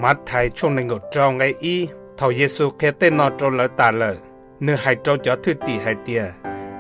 Mathais tshooj nees nkaum rau nqe ib. Thaum Yexus qhia tej no rau lawv tas lawm, nws hais rau cov thwj tim hais tias,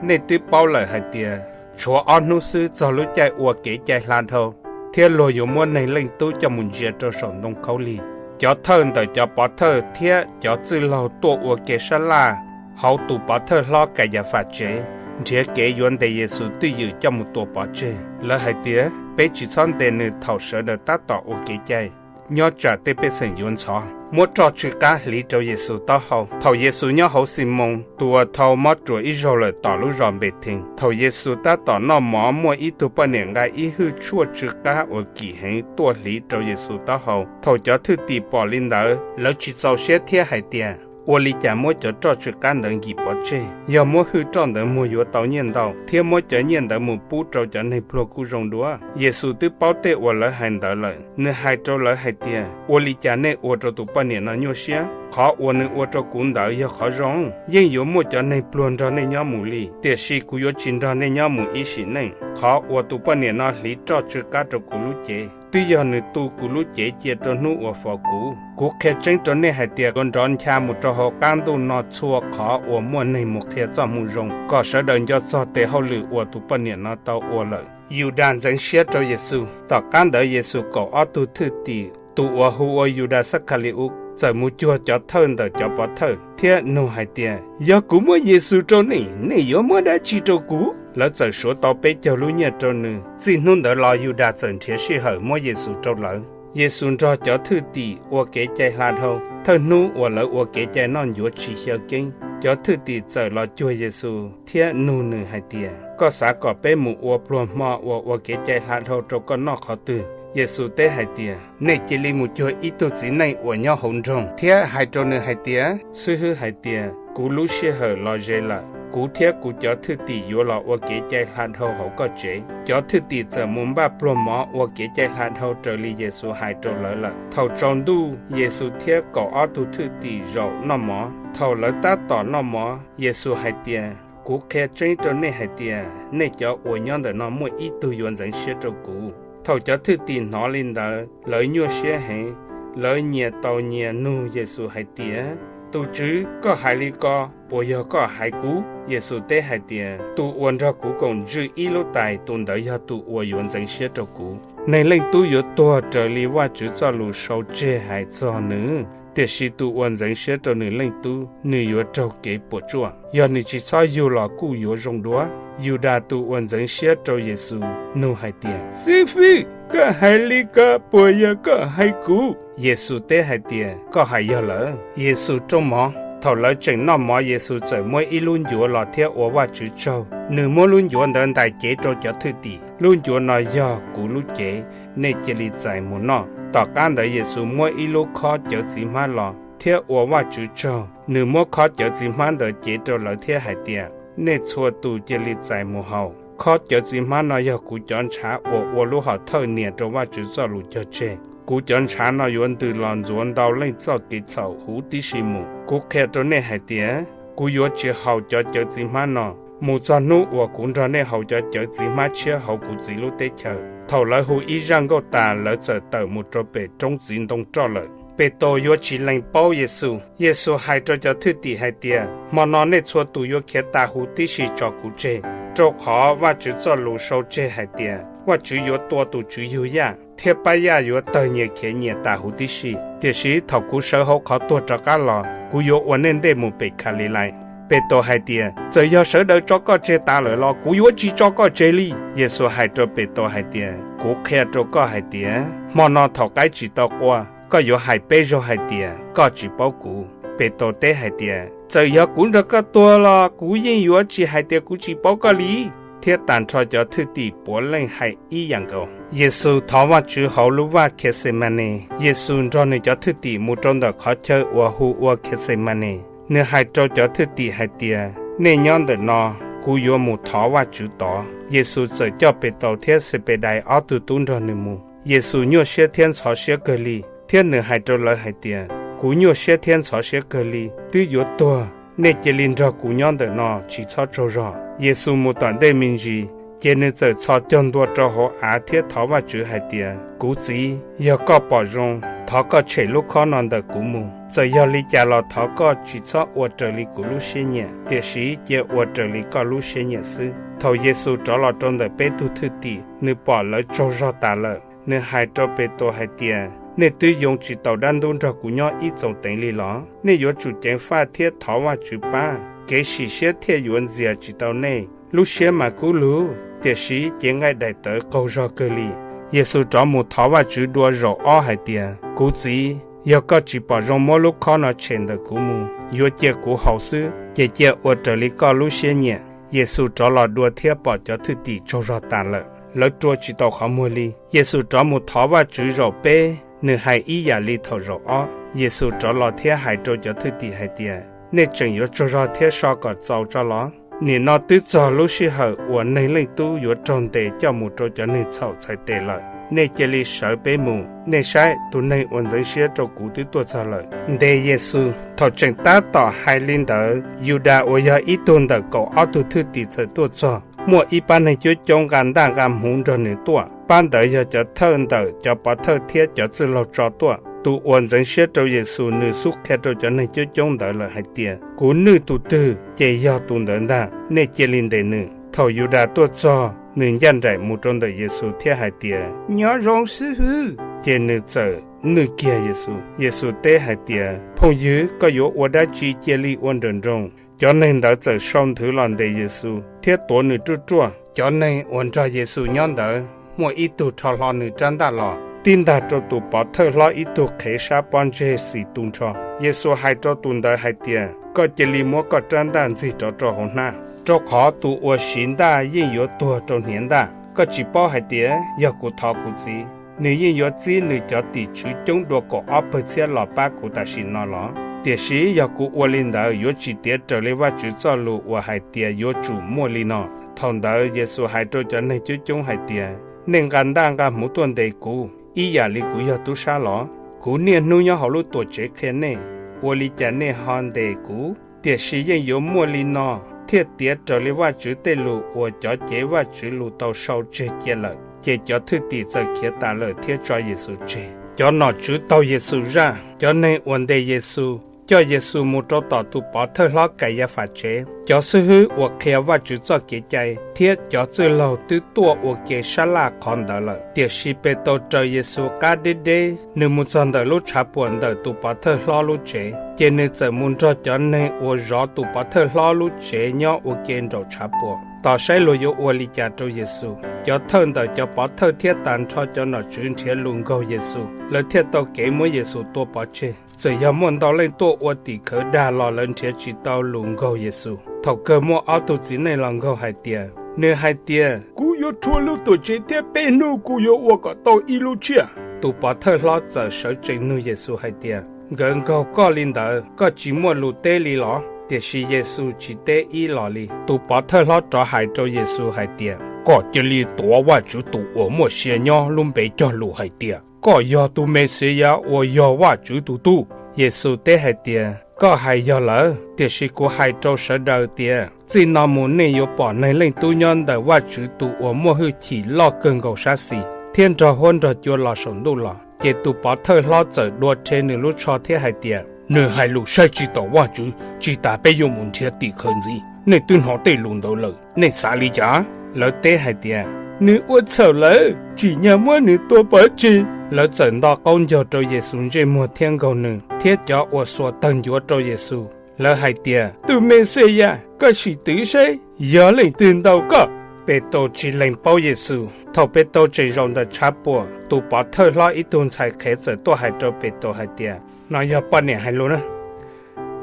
Nej twb paub lawm hais tias, tshuav ob hnub xwb txog lub caij ua Kev cai Hla Dhau, thiab luag yuav muab Neeg Leej Tub coj mus ntsia rau saum ntoo khaub lig. Cov thawj ntawm cov pov thawj thiab cov txwj laug tuaj ua ke sab laj hauv tus pov thawj hlob Kaiyafas tsev, nrhiav kev yuav ntes Yexus twj ywm coj mus tua pov tseg. Lawv hais tias, Peb tsis txhob ntes nws thaum sawv daws tab tom ua kev cai, nyob tsam tej pej xeem yuav ntxhov. Muab roj tsw qab hliv rau Yexus taub hau. Thaum Yexus nyob hauv Ximoos, tus uas thau mob ruas ib zaug lawm tom lub zos Npethees, thaum Yexus tab tom noj mov, muaj ib tug poj niam nqa ib hwj tshuaj tsw qab uas kim heev tuaj hliv rau Yexus taub hau. Thaum cov thwj tim pom li ntawd, lawv tsis txaus siab thiab hais tias, Ua li cas muab cov roj tsw qab ntawd nkim pov tseg? Yog muab hwj roj ntawd muag yuav tau nyiaj ntau, thiab muab cov nyiaj ntawd mus pub rau cov neeg pluag kuj zoo dua. Yexus twb paub tej uas lawv hais ntawd lawm, nws hais rau lawv hais tias, Ua li cas nej ua rau tus poj niam no nyuaj siab? Qhov uas nws ua rau kuv ntawd yog qhov zoo. Yeej yuav muaj cov neeg pluag nrog nej nyob mus li, tiam sis kuv yuav tsis nrog nej nyob mus ib sim neej. Qhov uas tus poj niam no hliv roj tsw qab rau kuv lub cev, twb yog nws tu kuv lub cev cia rau hnub uas fov kuv. Kuv qhia tseeb rau nej hais tias, yuav nrov ncha mus rau hauv qab ntuj no txhua qhov uas muaj neeg mus qhia txoj moo zoo, kom sawv daws nco txog tes hauj lwm uas tus poj niam no tau ua lawm. Yudas ntxeev siab rau Yexus. Tom qab ntawd Yexus kaum ob tug thwj tim, tus uas hu ua Yudas Xakhali-us, txawm mus cuag cov thawj ntawm cov pov thawj thiab nug hais tias, Yog kuv muab Yexus rau nej, nej yuav muab dab tsi rau kuv? Lawv txawm suav tau peb caug lub nyiaj rau nws. Txij hnub ntawd los Yudas txawm nrhiav sij hawm muab Yexus rau lawv. Yexus nrog cov thwj tim ua Kev cai Hla Dhau. Thawj hnub uas lawv ua Kev cai Noj Ncuav Tsis Xyaw Keeb, cov thwj tim txawm los cuag Yexus thiab nug nws hais tias, Koj xav kom peb mus ua pluag hmo uas ua Kev cai Hla Dhau rau koj noj qhov twg? Yexus teb hais tias, Nej cia li mus cuag ib tug txiv neej uas nyob hauv nroog thiab hais rau nws hais tias, Xib hwb hais tias, kuv lub sij hawm los ze lawm, kuv thiab kuv cov thwj tim yuav los ua Kev cai Hla Dhau hauv koj tsev. Cov thwj tim txawm mus npaj pluag mov ua Kev cai Hla Dhau raws li Yexus hais rau lawv lawm. Thaum tsaus ntuj, Yexus thiab kaum ob tug thwj tim zaum noj mov. Thaum lawv tab tom noj mov, Yexus hais tias, Kuv qhia tseeb rau nej hais tias, nej cov uas nyob ntawm no muaj ib tug yuav ntxeev siab rau kuv. Thaum cov thwj tim hnov li ntawd, lawv nyuaj siab heev. Lawv nyias taus nyias nug Yexus hais tias, Tus Tswv, koj hais li ko, puas yog koj hais kuv? Yexus teb hais tias, Tus uas nrog kuv koom ntswj ib lub tais, tus ntawd yog tus uas yuav ntxeev siab rau kuv. Neeg Leej Tub yuav tuag raws li Vajtswv txoj lus sau tseg hais txog nws, tiam sis tus uas ntxeev siab rau Neeg Leej Tub, nws yuav raug kev puas tsuaj. Yog nws tsis txhob yug los kuj yuav zoo dua. Yudas tus uas ntxeev siab rau Yexus nug hais tias, Xib fwb, koj hais li ko, puas yog koj hais kuv? Yexus teb hais tias, Koj hais yog lawm. Yexus rooj mov. Thaum lawv tseem noj mov, Yexus txawm muab ib lub ncuav los thiab ua Vajtswv tsaug. Nws muab lub ncuav ntawd ntais cev rau cov thwj tim, Lub ncuav no yog kuv lub cev, nej cia li txais mus noj. Tom qab ntawd Yexus muab ib lub khob cawv txiv hmab los thiab ua Vajtswv tsaug. Nws muab khob cawv txiv hmab ntawd cev rau lawv thiab hais tias, Nej txhua tus cia li txais mus haus. Khob cawv txiv hmab no yog kuv cov ntshav uas ua lub hom thawj nias rau Vajtswv txoj lus cog tseg. Kuv cov ntshav no yuav ntws los ntxuav ntau leej txoj kev txhaum huv tib si mus. Kuv qhia rau nej hais tias, kuv yuav tsis haus cov cawv txiv hmab no mus txog hnub uas kuv nrog nej haus cov cawv txiv hmab tshiab hauv kuv Txiv lub teb chaws. Thaum lawv hu ib zaj nkauj tas, lawv txawm tawm mus rau pem roob txiv ntoo roj lawm. Petus yuav tsis lees paub Yexus. Yexus hais rau cov thwj tim hais tias, Hmo no nej txhua tus yuav khiav tas huv tib si tso kuv tseg, rau qhov Vajtswv txoj lus sau tseg hais tias, Vajtswv yuav tua tus tswv yug yaj, thiab pab yaj yuav tawg nyias khiav nyias tas huv tib si. Tiam sis thaum kuv sawv hauv qhov tuag rov qab los, kuv yuav ua nej ntej mus pem Khalilais. Petus hais tias, Txawm yog sawv daws tso koj tseg tas lawm los kuv yuav tsis tso koj tseg li. Yexus hais rau Petus hais tias, Kuv qhia rau koj hais tias, hmo no thaum qaib tsis tau qua, koj yuav hais peb zaug hais tias, koj tsis paub kuv. Petus teb hais tias, Txawm yog kuv nrog koj tuag los kuv yeej yuav tsis hais tias kuv tsis paub koj li. Thiab tag nrho cov thwj tim puav leej hais ib yam nkaus. Yexus thov Vajtswv hauv lub vaj Khexemanes. Yexus nrog nws cov thwj tim mus rau ntawm qhov chaw uas hu ua Khexemanes. Nws hais rau cov thwj tim hais tias, Nej nyob ntawm no, kuv yuav mus thov Vajtswv tod. Yexus txawm coj Petus thiab Xepedais ob tug tub nrog nws mus. Yexus nyuaj siab thiab ntxhov siab kawg li, thiab nws hais rau lawv hais tias, Kuv nyuaj siab thiab ntxhov siab kawg li, twb yuav tuag. Nej cia li nrog kuv nyob ntawm no, tsis txhob tsaug zog. Yexus mus tom ntej me ntsis, ces nws txawm txhos caug ntua rau hauv av thiab thov Vajtswv hais tias, Kuv Txiv, yog koj pom zoo, Thov koj tshem lub khob no ntawm kuv mus. Txawm yog li cas los thov koj tsis txhob ua raws li kuv lub siab nyiam, tiam sis cia ua raws li koj lub siab nyiam xwb. Thaum Yexus rov los rau ntawm peb tug thwj tim, nws pom lawv tsaug zog tas lawm, nws hais rau Petus hais tias, Nej twb yoo tsis taus dab ntub nrog kuv nyob ib txoos teev li los? Nej yuav tsum ceev faj thiab thov Vajtswv pab, kev sim siab thiaj yuav ntxias tsis tau nej. Lub siab mas kub lug, tiam sis cev nqaij daim tawv qaug zog kawg li. Yexus rov mus thov Vajtswv dua zaum ob hais tias, Kuv Txiv, yog koj tsis pom zoo muab lub khob no tshem ntawm kuv mus, yuav cia kuv haus xwb, ces cia ua raws li koj lub siab nyiam. Yexus rov los dua thiab pom cov thwj tim tsaug zog tas lawm, lawv rua tsis tau qhov muag li. Yexus rov mus thov Vajtswv zaum peb, nws hais ib yam li thaum zaum ob. Yexus rov los thiab hais rau cov thwj tim hais tias, Nej tseem yuav tsaug zog thiab so kom txaus tso los? Nim no twb txog lub sij hawm uas Neeg Leej Tub yuav raug ntes coj mus rau cov neeg txhaum txhais tes lawm. Nej cia li sawv peb mus. Nej saib, tus neeg uas ntxeev siab rau kuv twb tuaj txog lawm. Ntes Yexus. Thaum tseem tab tom hais li ntawd, Yudas uas yog ib tug ntawm kaum ob tug thwj tim txawm tuaj txog, muaj ib pab neeg coob coob nqa ntaj nqa hmuv nrog nws tuaj. Pab ntawd yog cov thawj ntawm cov pov thawj thiab cov txwj laug tso tuaj. Tus uas ntxeev siab rau Yexus, nws xub qhia rau cov neeg coob coob ntawd lawm hais tias, Kuv nwj tus twg, ces yog tus ntawd ntag. Nej cia li ntes nws. Thaum Yudas tuaj txog, nws ncaj nraim mus rau ntawm Yexus thiab hais tias, Nyob zoo xib hwb. Ces nws txawm nwj kiag Yexus. Yexus teb hais tias, Phooj ywg, koj yuav ua dab tsi? Cia li ua nrawm nroos. Cov neeg ntawd txawm sau nthwv los ntes Yexus thiab tuav nws ruaj ruaj. Cov neeg uas nrog Yexus nyob ntawd muaj ib tug rho hlo nws rab ntaj los, tib ntag rau tus pov thawj hlob ib tug qhev sab pob ntseg xis tu nrho. Yexus hais rau tus ntawd hais tias, Koj cia li muab koj rab ntaj ntxig rov rau hauv hnab, rau qhov tus uas siv ntaj yeej yuav tuag rau hniav ntaj. Koj tsis paub hais tias yog kuv thov kuv Txiv, nws yeej yuav txib nws cov tim tswv coob dua kaum ob pawg txhiab los pab kuv tam sim no los? Tiam sis yog kuv ua li ntawd, yuav tsis tiav raws li Vajtswv txoj lus uas hais tias yuav tsum muaj li no. Thaum ntawd Yexus hais rau cov neeg coob coob hais tias, Nej nqa ntaj nqa hmuv tuaj ntes kuv ib yam li kuv yog tub sab los? Kuv niaj hnub nyob hauv lub Tuamtsev qhia nej, ua li cas nej ho ntes kuv? Tiam sis yeej yuav muaj li no thiaj tiav raws li Vajtswv tej lus uas cov cev Vajtswv lus tau sau tseg cia lawm. Ces cov thwj tim txawm khiav tas lawm thiab tso Yexus tseg. Cov nom tswv taug Yexus zaj. Cov neeg uas ntes Yexus coj Yexus mus rau tom tus pov thawj hlob Kaiyafas tsev. Cov xib hwb uas qhia Vajtswv txoj kev cai thiab cov txwj laug twb tuaj ua ke sab laj qhov ntawd lawm. Tiam sis Petus raws Yexus qab deb deb, nws mus txog ntawm lub tshav puam ntawm tus pov thawj hlob lub tsev, ces nws txawm mus nrog cov neeg uas zov tus pov thawj hlob lub tsev nyob ua ke nraum tshav puam, tos saib luag yuav ua li cas rau Yexus. Cov thawj ntawm cov pov thawj thiab tag nrho cov nom tswv nrhiav lus nkaug Yexus, lawv thiaj tau kev muab Yexus tua pov tseg. Txawm yog muaj ntau leej tuaj ua tim khawv dag los lawv nrhiav tsis tau lus nkaug Yexus. Thaum kawg muaj ob tug txiv neej los nkaug hais tias, nws hais tias, Kuv yuav rhuav lub Tuamtsev thiab peb hnub kuv yuav ua kom tau ib lub tshiab. Tus pov thawj hlob txawm sawv tsees nug Yexus hais tias, Nkawd nkaug koj li ntawd, koj tsis muaj lus teb li los? Tiam sis Yexus tsis teb ib los li. Tus pov thawj hlob rov hais rau Yexus hais tias, Koj cia li tuav Vajtswv tus uas muaj sia nyob lub npe cog lus hais tias, koj yog tus Mexiyas uas yog Vajtswv tus tub. Yexus teb hais tias, Koj hais yog lawm. Tiam sis kuv hais rau sawv daws tias, txij no mus nej yuav pom Neeg Leej Tub nyob ntawm Vajtswv tus uas muaj hwj chim loj kawg nkaus sab xis, thiab nrog huab nrog cua los saum ntuj los. Ces tus pov thawj hlob txawm dua rhe nws lub tsho thiab hais tias, Nws hais lus saib tsis taus Vajtswv, tsis tas peb yuav mus nrhiav tim khawv ntxiv. Nej twb hnov tej lus ntawd lawm, nej xav li cas? Lawv teb hais tias, Nws ua txhaum lawm, tsim nyog muab nws tua pov tseg. Lawv txawm nto qaub ncaug rau Yexus ntsej muag thiab nkaug nws thiab cov uas xuas tawg ncuav rau Yexus. Lawv hais tias, Tus Mexiyas, koj sim twv seb yog leej twg ntaus koj. Petus tsis lees paub Yexus. Thaum Petus tseem zaum ntawm tshav puam, tus pov thawj hlob ib tug ntxhais qhev txawm tuaj hais rau Petus hais tias, No yog poj niam hais lus na.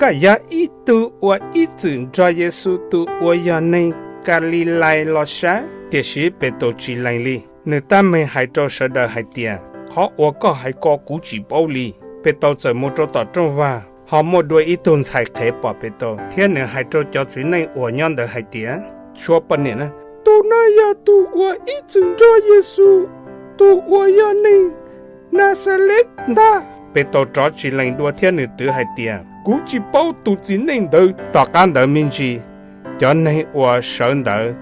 Koj yog ib tug uas ib txwm nrog Yexus tus uas yog neeg Kalilais los sav? Tiam sis Petus tsis lees li, nws tab meeg hais rau sawv daws hais tias, Qhov uas koj hais ko kuv tsis paub li. Petus txawm mus rau tom rooj vag, ho muaj dua ib tug ntxhais qhev pom Petus, thiab nws hais rau cov txiv neej uas nyob ntawd hais tias, Tshuav poj niam na, tus no yog tus uas ib txwm nrog Yexus tus uas yog neeg Naxales ntag. Petus rov tsis lees dua thiab nws twv hais tias, Kuv tsis paub tus txiv neej ntawd. Tom qab ntawd me ntsis, cov neeg uas sawv ntawd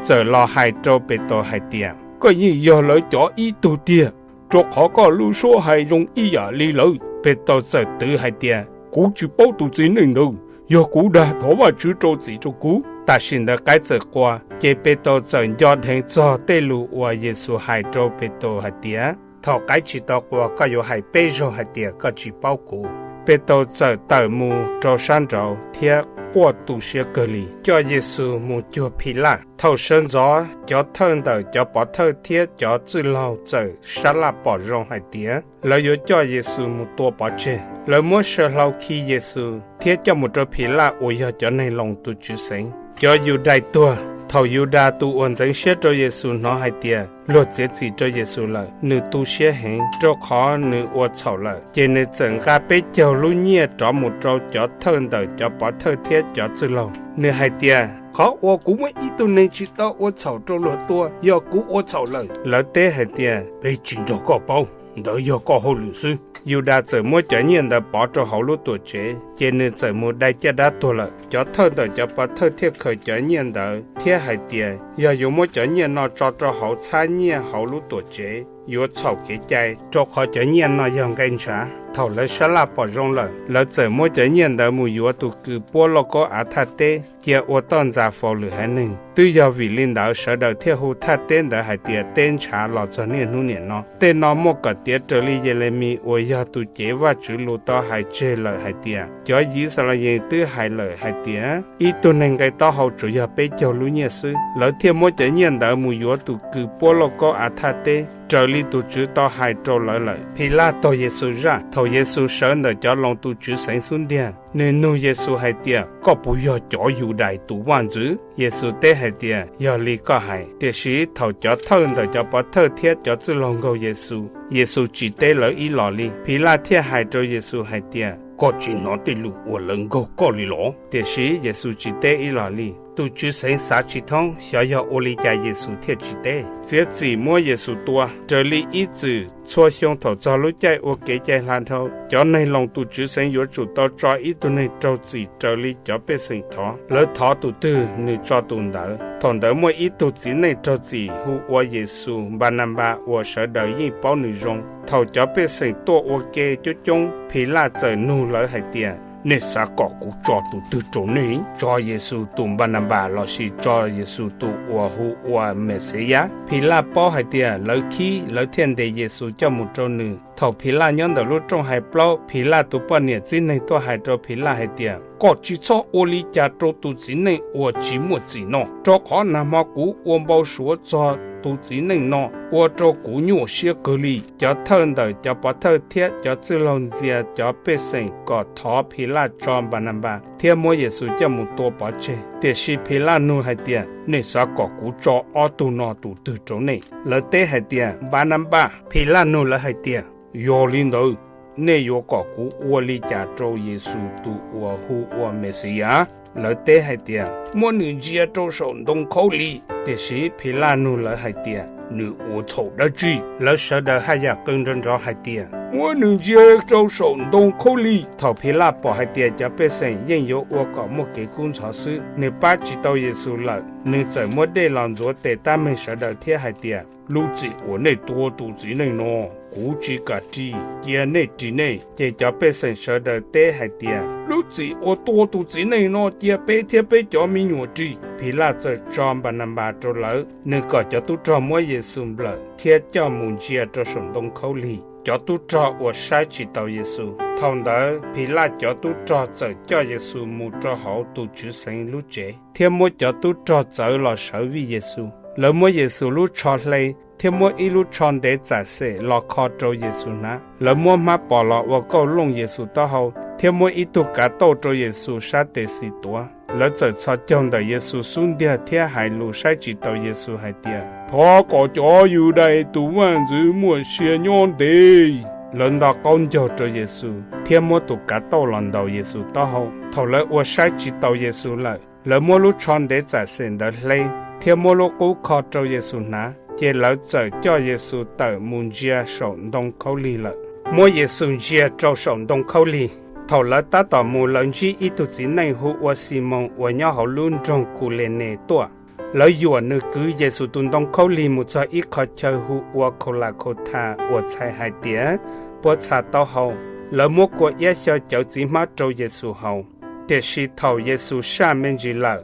txawm los hais rau Petus hais tias, Koj yeej yog lawv cov ib tug tiag. rau qhov koj lub suab hais zoo ib yam li lawv. Petus txawm twv hais tias, Kuv tsis paub tus txiv neej ntawd. Yog kuv dag, thov Vajtswv rau txim rau kuv. Tam sim ntawd qaib txawm qua, ces Petus txawm nco dheev txog tej lus uas Yexus hais rau Petus hais tias, Thaum qaib tsis tau qua, koj yuav hais peb zaug hais tias koj tsis paub kuv. Petus txawm tawm mus rau sab nraud thiab quaj tu siab kawg li, coj Yexus mus cuag Philaj. Thaum sawv ntxov cov thawj ntawm cov pov thawj thiab cov txwj laug txawm sab laj pom zoo hais tias lawv yuav coj Yexus mus tua pov tseg. Lawv muab saw hlau khi Yexus thiab coj mus rau Philaj uas yog cov neeg Loos tus tswv xeev. Cov Yudais tuag. Thaum Yudas tus uas ntxeev siab rau Yexus hnov hais tias luag txiav txim rau Yexus lawm, nws tu siab heev, rau qhov nws ua txhaum lawm. Ces nws txawm nqa peb caug lub nyiaj rov mus rau cov thawj ntawm cov pov thawj thiab cov txwj laug. Nws hais tias, Qhov uas kuv muab ib tug neeg tsis tau ua txhaum rau luag tua yog kuv ua txhaum lawm. Lawv teb hais tias, Peb tsis nrog koj paub, ntawd yog koj hauj lwm xwb. Yudas txawm muab cov nyiaj ntawd pov rau hauv lub Tuamtsev, ces nws txawm mus dai caj dab tuag lawm. Cov thawj ntawm cov pov thawj thiaj khaws cov nyiaj ntawd thiab hais tias, Yog yuav muab cov nyiaj no tso rau hauv txhab nyiaj hauv lub Tuamtsev, yuav txhaum kev cai, rau qhov cov nyiaj no yog nqe ntshav. Thaum lawv sab laj pom zoo lawm, lawv txawm muab cov nyiaj ntawd mus yuav tus kws puab lauj kaub av thaj teb, cia ua toj ntxas faus lwm haiv neeg. Twb yog vim li ntawd sawv daws thiaj hu thaj teb ntawd hais tias Teb Ntshav los txog niaj hnub niam no. Tej no muaj kom tiav raws li Yelemis uas yog tus cev Vajtswv lus tau hais tseg lawm hais tias, Cov Yixalayees twb hais lawm hais tias, ib tug neeg nqe taub hau tsuas yog peb caug lub nyiaj xwb. Lawv thiaj muab cov nyiaj ntawd mus yuav tus kws puab lauj kaub av thaj teb, raws li tus Tswv tau hais rau lawv lawm. Philaj taug Yexus zaj. Thaum Yexus sawv ntawm cov Loos tus tswv xeev xub ntiag, nws nug Yexus hais tias, Koj puas yog cov Yudais tus vaj ntxwv? Yexus teb hais tias, Yog li koj hais. Tiam sis thaum cov thawj ntawm cov pov thawj thiab cov txwj laug nkaug Yexus, Yexus tsis teb lawv ib los li. Philaj thiaj hais rau Yexus hais tias, Koj tsis hnov tej lus uas lawv nkaug koj li los? Tiam sis Yexus tsis teb ib los li. Tus tswv xeev xav tsis thoob, xyov yog ua li cas Yexus thiaj tsis teb. Txiav txim muab Yexus tua. Raws li ib txwm, txhua xyoo thaum txog lub caij ua Kev cai Hla Dhau, cov neeg Loos tus tswv xeev yuav tsum tau tso ib tug neeg raug txim raws li cov pej xeem thov. Lawv thov tus twg, nws tso tus ntawd. Thaum ntawd muaj ib tug txiv neej raug txim hu ua Yexus Npananpas uas sawv daws yeej paub nws zoo. Thaum cov pej xeem tuaj ua ke coob coob, Philaj txawm nug lawv hais tias, Nej xav kom kuv tso tus twg rau nej? Tso Yexus tus Npananpas lossis tso Yexus tus uas hu ua Mexiyas? Philaj paub hais tias lawv khib, lawv thiaj ntes Yexus coj mus rau nws. Thaum Philaj nyob ntawm lub rooj hais plaub, Philaj tus poj niam txib neeg tuaj hais rau Philaj hais tias, Koj tsis txhob ua li cas rau tus txiv neej uas tsis muaj txim no, rau qhov nag hmo kuv ua npau suav txog tus txiv neej no, ua rau kuv nyuaj siab kawg li. Cov thawj ntawm cov pov thawj thiab cov txwj laug ntxias cov pej xeem kom thov Philaj tso Npananpas thiab muab Yexus coj mus tua pov tseg. Tiam sis Philaj nug hais tias, Nej xav kom kuv tso ob tug no tus twg rau nej? Lawv teb hais tias, Npananpas. Philaj nug lawv hais tias, Yog li ntawd, nej yuav kom kuv ua li cas rau Yexus tus uas hu ua Mexiyas? Lawv teb hais tias, Muab nws ntsia rau saum ntoo khaub lig. Tiam sis Philaj nug lawv hais tias, Nws ua txhaum dab tsi? Lawv sawv daws haj yam qw nrov nrov hais tias, Muab nws ntsia rau saum ntoo khaub lig! Thaum Philaj pom hais tias cov pej xeem yeej yuav ua kom muaj kev kub ntxhov xwb, nws pab tsis tau Yexus lawm, nws txawm muab dej los ntxuav tes tab meeg sawv daws thiab hais tias, Lub txim uas nej tua tus txiv neej no, kuv tsis kam ris, cia nej ris nej. Ces cov pej xeem sawv daws teb hais tias, Lub txim uas tua tus txiv neej no cia peb thiab peb cov me nyuam ris. Philaj txawm tso Npananpas rau lawv. Nws kom cov tub rog muab Yexus nplawm thiab coj mus ntsia rau saum ntoo khaub lig. Cov tub rog uas saib tsis taus Yexus. Thaum ntawd Philaj cov tub rog txawm coj Yexus mus rau hauv tus tswv xeev lub tsev, thiab muab cov tub rog txawv los sawv vij Yexus. Lawv muab Yexus lub tsho hle, thiab muab ib lub tsho ntev txam xem los kho rau Yexus hnav. Lawv muab hmab pos los ua kauj looj Yexus taub hau, thiab muab ib tug kav tauj rau Yexus sab tes xis tuav. Lawv txawm txhos caug ntawm Yexus xub ntiag thiab hais lus saib tsis taus Yexus hais tias, Thov kom cov Yudais tus vaj ntxwv muaj sia nyob ntev! Lawv nto qaub ncaug rau Yexus thiab muab tus kav tauj los ntaus Yexus taub hau. Thaum lawv ua saib tsis taus Yexus lawm, lawv muab lub tsho ntev txam xem ntawd hle thiab muab lub qub kho rau Yexus hnav. Ces lawv txawm coj Yexus tawm mus ntsia saum ntoo khaub lig lawm. Muab Yexus ntsia rau saum ntoo khaub lig. Thaum lawv tab tom mus lawv ntsib ib tug txiv neej hu ua Ximoos uas nyob hauv lub nroog Kulenes tuaj. Lawv yuam nws kwv Yexus tus ntoo khaub lig mus txog ib qho chaw hu ua Khaulavkhauthas uas txhais hais tias Puab txha taub hau. Lawv muab kua iab xyaw cawv txiv hmab rau Yexus haus, tiam sis thaum Yexus saj me ntsis lawm,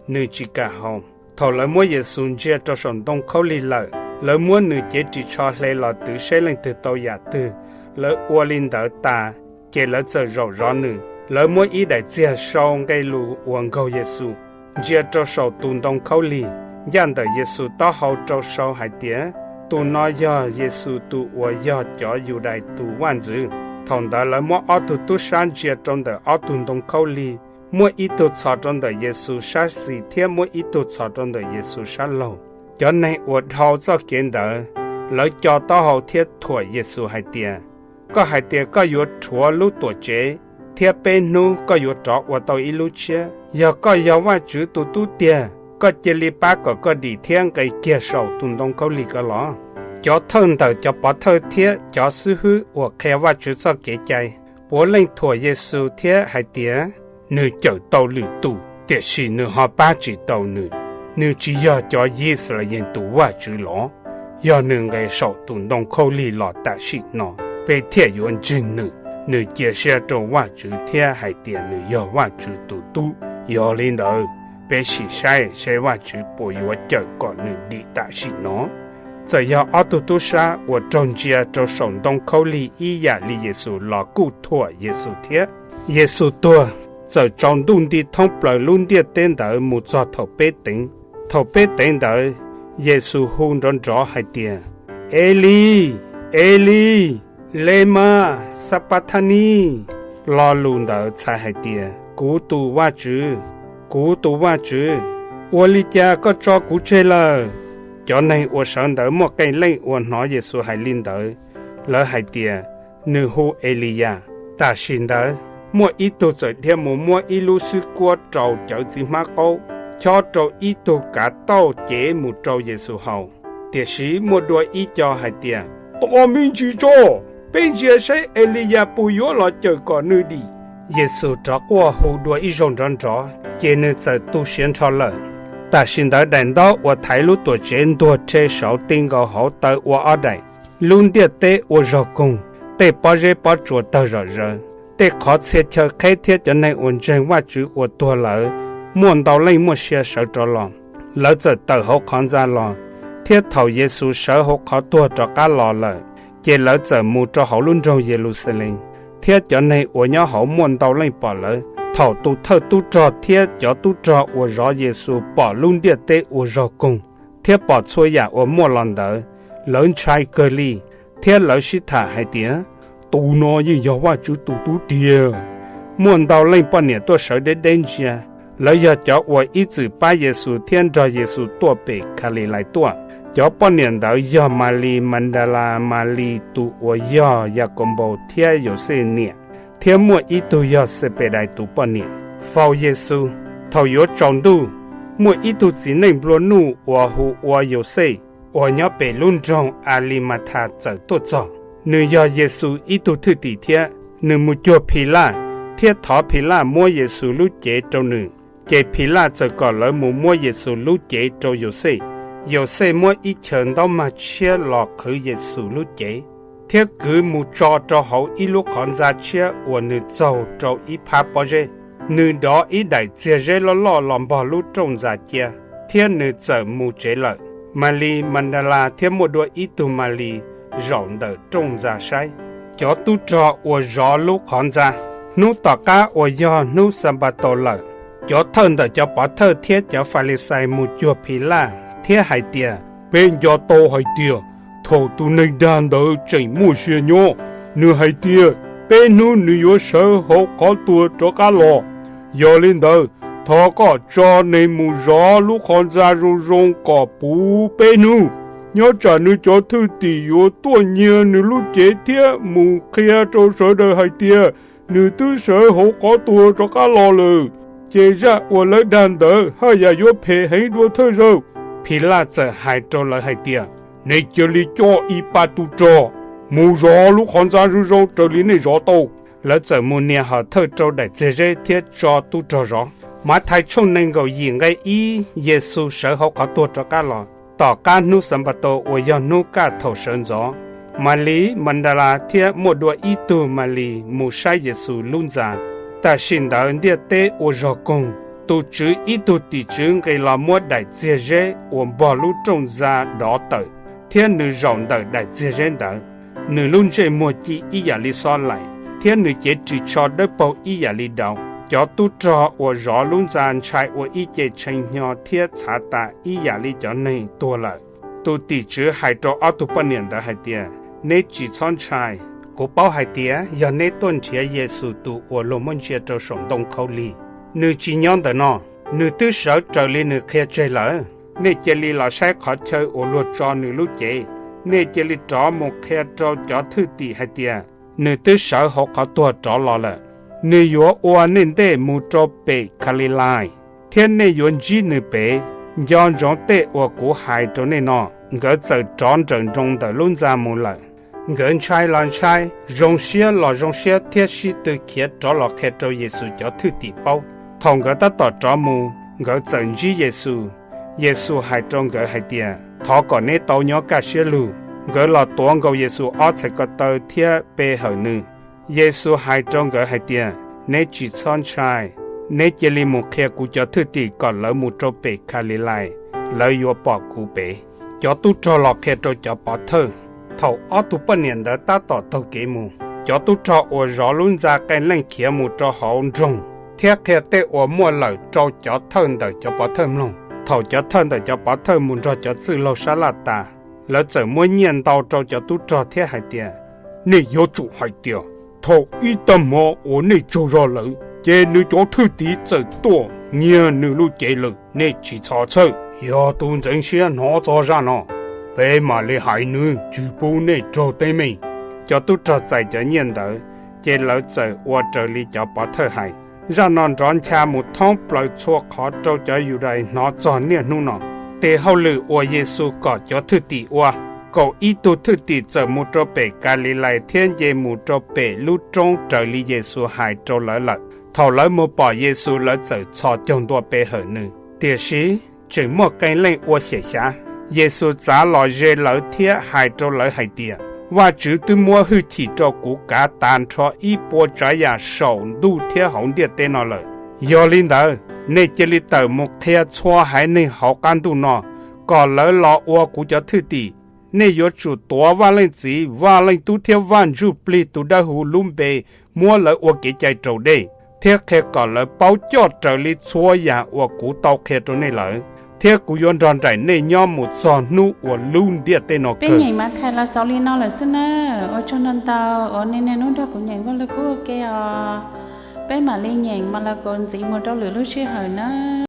nws tsis kam haus. Thaum lawv muab Yexus ntsia rau saum ntoo khaub lig lawm, lawv muab nws cev ris tsho hle los twv seb leej twg tau yam twg. Lawv ua li ntawd tas, ces lawv txawm zaum zov nws. Lawv muab ib daim txiag sau nqe lus uas nkaug Yexus ntsia rau saum tus ntoo khaub lig, ncaj ntawm Yexus taub hau rau sau hais tias, Tus no yog Yexus tus uas yog cov Yudais tus vaj ntxwv. Thaum ntawd lawv muab ob tug tub sab ntsia rau ntawm ob tug ntoo khaub lig, muaj ib tug txhos rau ntawm Yexus sab xis thiab muaj ib tug txhos rau ntawm Yexus sab laug. Cov neeg uas dhau txoj kev ntawd, lawv co taub hau thiab thuam Yexus hais tias, Koj hais tias koj yuav rhuav lub Tuamtsev, thiab peb hnub koj yuav rov ua tau ib lub tshiab. Yog koj yog Vajtswv tus Tub tiag, koj cia li pab kom koj dim thiab nqes kiag saum tus ntoo khaub lig ko los. Cov thawj ntawm cov pov thawj thiab cov xib hwb uas qhia Vajtswv txoj Kev cai puav leej thuam Yexus thiab hais tias, Nws cawm tau lwm tus, tiam sis nws ho pab tsis tau nws. Nws tsis yog cov Yixalayees tus Vajtswv los? Yog nws nqes saum tus ntoo khaub lig los tam sim no, peb thiaj yuav ntseeg nws. Nws cia siab rau Vajtswv thiab hais tias nws yog Vajtswv tus Tub. Yog li ntawd, peb sim saib seb Vajtswv puas yuav cawm kom nws dim tam sim no. Txawm yog ob tug tub sab uas raug ntsia rau saum ntoo khaub lig ib yam li Yexus los kuj thuam Yexus thiab. Yexus tuag, txawm tsaus ntuj nti thoob plaws lub ntiaj teb ntawd mus txog thaum peb teev. Thaum peb teev ntawd, Yexus hu nrov nrov hais tias, Elis, Elis, lemas xapathanis? Lo lus ntawd txhais hais tias, Kuv tus Vajtswv, kuv tus Vajtswv, ua li cas koj tso kuv tseg lawm? Cov neeg uas sawv ntawd muaj qee leej uas hnov Yexus hais li ntawd, lawv hais tias, Nws hu Eliyas. Tam sim ntawd, muaj ib tug txawm dhia mus muab ib lub xwb kuab rau cawv txiv hmab qaub, chob rau ib tug kav tauj cev mus rau Yexus haus. Tiam sis muaj dua ib co hais tias, Tos me ntsis tso, peb ntsia seb Eliyas puas yuav los cawm kom nws dim. Yexus rov quaj hu dua ib zaug nrov nrov, ces nws txawm tu siav nrho lawm. Tam sim ntawd daim ntaub uas thaiv lub Tuamtsev ntuag rhe saud ti nkaus hauv taw ua ob daim. Lub ntiaj teb ua zog koog, tej pob zeb pob tsuas tawg zom zaws. Tej qhov txhia chaw qheb thiab cov neeg uas ntseeg Vajtswv uas tuag lawm muaj ntau leej muaj sia sawv rov los. Lawv txawm tawm hauv qhov ntxa los, thiab thaum Yexus sawv hauv qhov tuag rov qab los lawm, ces lawv txawm mus rau hauv lub nroog Yeluxalees, thiab cov neeg uas nyob hauv muaj ntau leej pom lawv. Thaum tus thawj tub rog thiab cov tub rog uas zov Yexus pom lub ntiaj teb ua zog koog, thiab pom txhua yam uas muaj los ntawd, lawv ntshai kawg li, thiab lawv sib tham hais tias, Tus no yeej yog Vajtswv tus Tub tiag. Muaj ntau leej poj niam tuaj sawv deb deb ntsia, lawv yog cov uas ib txwm pab Yexus thiab nrog Yexus tuaj pem Kalilais tuaj. Cov poj niam ntawd yog Malis Madalas, Malis tus uas yog Yakaunpaus thiab Yauxej niam, thiab muaj ib tug yog Xepedais tus poj niam. Faus Yexus, thaum yuav tsaus ntuj, muaj ib tug txiv neej nplua nuj uas hu ua Yauxej, uas nyob pem lub nroog Alimathas txawm tuaj txog. Nws yog Yexus ib tug thwj tim thiab. Nws mus cuag Philaj, thiab thov Philaj muab Yexus lub cev rau nws. Ces Philaj txawm kom lawv mus muab Yexus lub cev rau Yauxej. Yauxej muab ib chaw ntaub mag tshiab los qhwv Yexus lub cev, thiab kwv mus tso rau hauv ib lub qhov ntxa tshiab uas nws txaug rau ib phab pob zeb. Nws dov ib daim txiag zeb loj loj los npog lub rooj ntxa cia, thiab nws txawm mus tsev lawm. Malis Madalas thiab muaj dua ib tug Malis zaum ntawm rooj ntxa saib. Cov tub rog uas zov lub qhov ntxa, hnub tom qab uas yog hnub Xanpataus lawm, cov thawj ntawm cov pov thawj thiab cov Falixais mus cuag Philaj thiab hais tias, Peb nco tau hais tias thaum tus neeg dag ntawd tseem muaj sia nyob, nws hais tias peb hnub nws yuav sawv hauv qhov tuag rov qab los. Yog li ntawd, thov koj tso neeg mus zov lub qhov ntxa zoo zoo kom puv peb hnub, nyob tsam nws cov thwj tim yuav tuaj nyiag nws lub cev thiab mus qhia rau sawv daws hais tias nws twb sawv hauv qhov tuag rov qab los lawm. Ces zaj uas lawv dag ntawd haj yam yuav phem heev dua thawj zaug. Philaj txawm hais rau lawv hais tias, Nej cia li coj ib pab tub rog mus zov lub qhov ntxa zoo zoo raws li nej zov tau. Lawv txawm mus nias hom thawj rau daim txiag zeb thiab tso tub rog zov. Mathais tshooj nees nkaum yim nqe ib, Yexus sawv hauv qhov tuag rov qab los. Tom qab hnub Xanpataus uas yog hnub kaj thaum sawv ntxov, Malis Madalas thiab muaj dua ib tug Malis mus saib Yexus lub ntxa. Tam sim ntawd ntiaj teb ua zog koog, tus Tswv ib tug tim tswv nqis los muab daim txiag zeb uas npog lub rooj ntxa dov tawm, thiab nws zaum ntawm daim txiag zeb ntawd. Nws lub ntsej muag ci ib yam li xob laim, thiab nws cev ris tsho dawb paug ib yam li daus. Cov tub rog uas zov lub ntxa ntshai ua ib ce tshee hnyo thiab txhav tas ib yam li cov neeg tuag lawm. Tus tim tswv hais rau ob tug poj niam ntawd hais tias, Neb tsis txhob ntshai. Kuv paub hais tias yog neb tuaj nrhiav Yexus tus uas luag muab ntsia rau saum ntoo khaub lig. Nws tsis nyob ntawm no, nws twb sawv raws li nws qhia tseg lawm. Nej cia li los saib qhov chaw uas luag tso nws lub cev. Nej cia li rov mus qhia rau cov thwj tim hais tias, nws twb sawv hauv qhov tuag rov los lawm. Nws yuav ua nej ntej mus rau pem Kalilais, thiab nej yuav ntsib nws ped. Nco ntsoov tej uas kuv hais rau nej no. Nkawd txawm rov nrawm nroos ntawm lub ntxa mus lawm. Nkawd ntshai los ntshai, zoo siab los zoo siab, thiab sib tw khiav rov los qhia rau Yexus cov thwj tim paub. Thaum nkawd tab tom rov mus, nkawd txawm ntsib Yexus. Yexus hais rau nkawd hais tias, Thov kom neb tau nyob kaj siab lug. Nkawd los tuav nkaus Yexus ob txhais ko taw thiab pe hawm nws. Yexus hais rau nkawd hais tias, Neb tsis txhob ntshai. Neb cia li mus qhia kuv cov thwj tim kom lawv mus rau pem Kalilais, lawv yuav pom kuv ped. Cov tub rog los qhia rau cov pov thawj. Thaum ob tug poj niam ntawd tab tom taug kev mus, cov tub rog uas zov lub ntxa qee leej khiav mus rau hauv nroog thiab qhia tej uas muaj lawm rau cov thawj ntawm cov pov thawj mloog. Thaum cov thawj ntawm cov pov thawj mus nrog cov txwj laug sab laj tas, lawv txawm muab nyiaj ntau rau cov tub rog thiab hais tias, Nej yuav tsum hais tias, thaum ib tag hmo uas nej tsaug zog lawm, ces nws cov thwj tim txawm tuaj nyiag nws lub cev lawm. Nej tsis txhob txhawj. Yog tus ntxeev siab hnov txog zaj no, peb mam li hais nws tsis pub nej raug teeb meej. Cov tub rog txais cov nyiaj ntawd, ces lawv txawm ua raws li cov pov thawj hais. Zaj no nrov ncha mus thoob plaws txhua qhov rau cov Yudais hnov txog niaj hnub no. Tes hauj lwm uas Yexus kom cov thwj tim ua. Kaum ib tug thwj tim txawm mus rau pem Kalilais thiab nce mus rau pem lub roob raws li Yexus hais rau lawv lawm. Thaum lawv mus pom Yexus, lawv txawm txhos caug ntua pe hawm nws. Tiam sis tseem muaj qee leej ua xyem xyav. Yexus txav los ze lawv thiab hais rau lawv hais tias, Vajtswv twb muab hwj chim rau kuv kav tas nrho ib puas tsav yam saum ntuj thiab hauv ntiaj teb no lawm. Yog li ntawd, nej cia li tawm mus qhia txhua haiv neeg hauv qab ntuj no kom lawv los ua kuv cov thwj tim. Nej yuav tsum tuav Vaj Leej Txiv, Vaj Leej Tub thiab Vaj Ntsujplig tus Dawbhuv lub npe muab lawv ua kev cai raus dej, thiab qhia kom lawv paub coj raws li txhua yam uas kuv tau qhia rau nej lawm, thiab kuv yuav nrog nraim nej nyob mus txog hnub uas lub ntiaj teb no kawg. Peb nyeem Mathais los xaus li no lawm xwb na. Ua tsaug ntau ntau uas nej niaj hnub nrog kuv nyeem Vaj Lug Kub ua ke os. Peb mam li nyeem Malakaus ntxiv mus rau lwm lub sij hawm na.